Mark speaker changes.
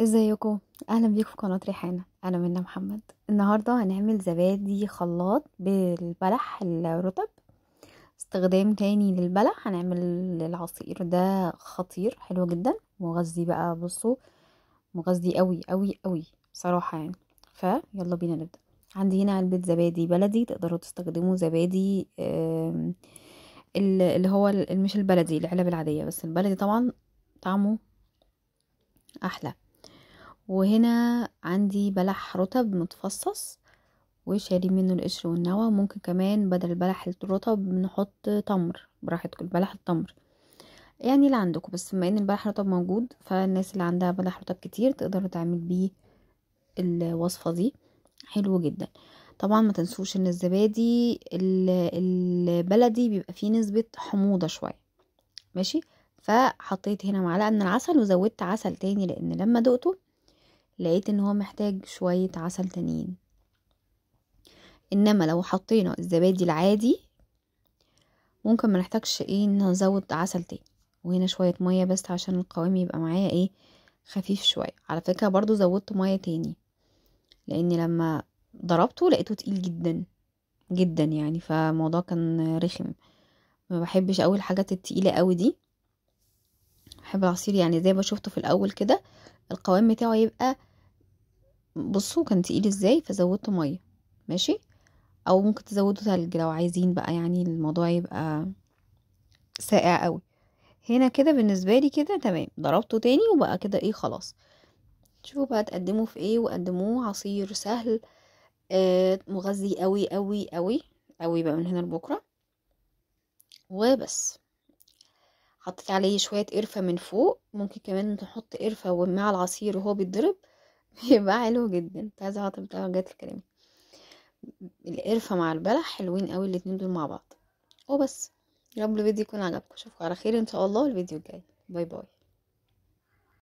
Speaker 1: ازيكم؟ اهلا بيكم في قناة ريحانة. انا منى محمد. النهارده هنعمل زبادي خلاط بالبلح الرطب، استخدام تاني للبلح. هنعمل العصير ده خطير، حلو جدا، مغذي بقى. بصوا مغذي قوي قوي قوي بصراحة يعني. فيلا بينا نبدا. عندي هنا علبة زبادي بلدي، تقدروا تستخدموا زبادي اللي هو مش البلدي، العلب العادية، بس البلدي طبعا طعمه احلى. وهنا عندي بلح رطب متفصص وشاري منه القشر والنوى. ممكن كمان بدل البلح الرطب نحط تمر براحتكم، البلح التمر يعني اللي عندكم، بس بما ان البلح الرطب موجود فالناس اللي عندها بلح رطب كتير تقدروا تعمل بيه الوصفة دي، حلو جدا. طبعا ما تنسوش ان الزبادي البلدي بيبقى فيه نسبة حموضة شوية، ماشي. فحطيت هنا معلقة من العسل وزودت عسل تاني لان لما دقته لقيت ان هو محتاج شوية عسل تانيين. انما لو حطينا الزبادي العادي ممكن ما نحتاجش ايه نزود عسل تاني. وهنا شوية مية بس عشان القوام يبقى معايا ايه خفيف شوية. على فكرة برضو زودت مية تاني لان لما ضربته لقيته تقيل جدا جدا يعني، فالموضوع كان رخم. ما بحبش قوي الحاجات التقيلة قوي دي، بحب العصير يعني زي ما شفته في الاول كده القوام بتاعه يبقى، بصوا كان تقيل ازاي، فزودته مية ماشي. او ممكن تزودوا تلج لو عايزين بقى، يعني الموضوع يبقى ساقع قوي. هنا كده بالنسبة لي كده تمام، ضربته تاني وبقى كده ايه خلاص. شوفوا بقى تقدموه في ايه، وقدموه عصير سهل مغذي قوي قوي قوي قوي بقى من هنا لبكرة. وبس حطيت عليه شوية قرفه من فوق، ممكن كمان نحط قرفه ومع العصير وهو بيتضرب يبقى حلو جدا. كنت عايزه احط بتاع جات الكلام، القرفه مع البلح حلوين قوي الاتنين دول مع بعض. وبس، يا رب الفيديو يكون عجبكم، اشوفكم على خير ان شاء الله الفيديو الجاي. bye bye.